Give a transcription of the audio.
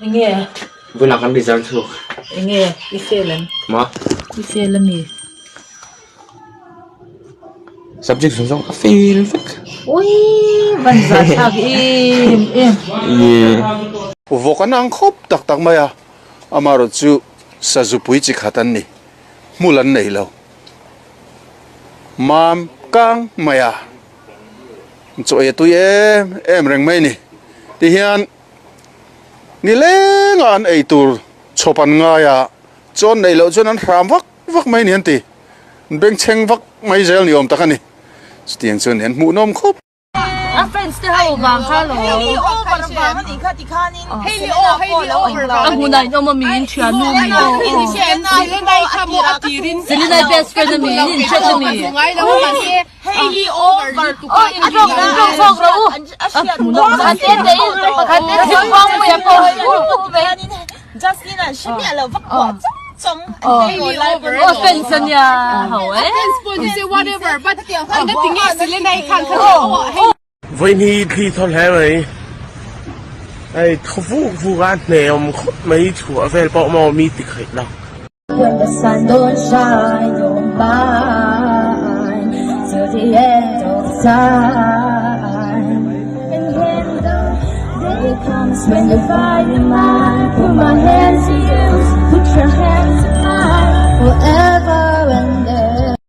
Enge? Vawiinah kan result chhuak. Enge? I fail em? Ma? I fail ami? Subject zawng zawng a fail vek. Uii van zah thlak em em. Ye. Vawk an ang khawp tak tak mai a, amaherawh chu sazupui chi khat an ni, hmul an nei lo. Mam kang mai a, chaw ei a tui em em reng mai a ni. Tihian nileng a an ei tur chhawp an ngai a, chuan neih loh chuan an hram vak vak mai a ni an ti. An bengchheng vak mai zel ni awm tak a ni. Chutiang chuan an hmuhnawm khawp. A fans te ho vang kha lo. A hmunah in awm a mi in thian nu mi. Selena i best friend a mi in inthiat a mi. A tawng a tawng chhuak rawh u. A hmuhnawm a te te in pakhat te thil vang pui a pawh. Aw fans a nia ho e. Vawiin hi thli thaw hle mai. Hei thaw vuk vuk a hne awm khawp mai chhuah vel pawh maw mi ti khaih lo. When the sun don't shine you're mine till the end of time And when the day comes when you find your mind Put my hands to yours, put your hands to mine forever.